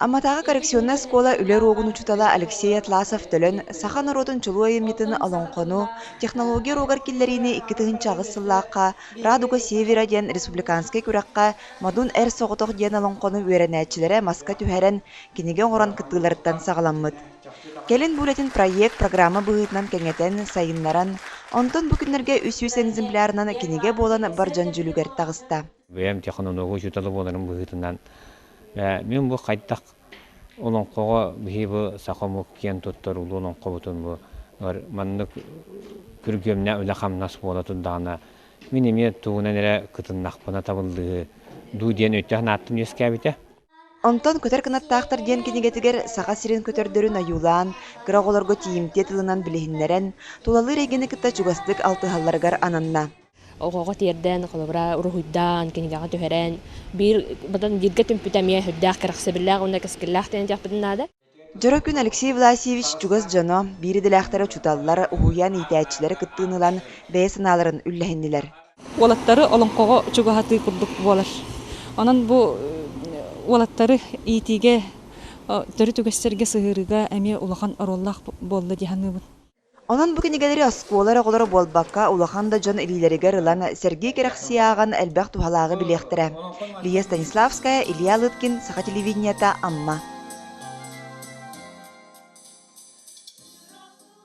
Амматааҕы коррекционнай оскуола үлэ уруогун учуутала Алексей Атласов Төлөн саха норуотун чулуу айымньытын олоҥхону технология уруогар киллэриини 2008 сыллаахха «Радуга Севера» диэн республиканскай күрэххэ Модун Эр Соҕотох диэн олоҥхону үөрэнээччилэрэ маска түһэрэн, кинигэ оҥорон кыттыыларыттан саҕаламмыт. Кэлин бу үлэтин проект, программа быһыытынан кэҥэтэн, сайыннаран, онтон бу күннэргэ 300 экземплярынан кинигэ буолан бар дьон дьүүлүгэр таҕыста. Бэйэм технология учуутала буоларым быһыытынан мин бу хайдах олоҥхоҕо биһи бу саха омук киэн туттар улуу олоҥхобутун бу маннык күргүөмнээх үлэ-хамнас буола турдаҕына мин эмиэ тугунан эрэ кытыннахпына табыллыыһы дуу диэн өйдөөх санааттан үөскээбитэ. Онтон «Көтөр кынаттаахтар» диэн кинигэтигэр Саха сирин көтөрдөрүн ойуулаан, кыра оҕолорго тиийимтиэ тылынан билиһиннэрэн, тулалыыр эйгэни кытта чугастык алтыһалларыгар ананна. Оҕоҕо тиэрдэн, холобура, уруһуйдаан, кинигэҕэ түһэрэн, биир батан бииргэ түмпүтэ эмиэ сүрдээх кэрэхсэбиллээх уонна кэскиллээх диэн этиэхпитин наада. Дьоро күн Алексей Власьевич чугас дьоно, биир идэлээхтэрэ учууталлар, уһуйаан иитээччилэрэ кыттыыны ылан, бэйэ санааларын үллэһиннилэр. Уолаттары олоҥхоҕо чугаһатыы курдук буолар. Онон бу уолаттары иитиигэ, төрүт үгэстэргэ сыһыарыыга эмиэ улахан оруоллаах буолла дии саныыбын. Онон бу кинигэлэри оскуола эрэ оҕолоро буолбакка, улахан да дьон илиилэригэр ылан, сэргии-кэрэхсии ааҕан элбэх туһалааҕы билиэхтэрэ. Лия Станиславская, Илья Лыткин, Саха телевидениета, Амма.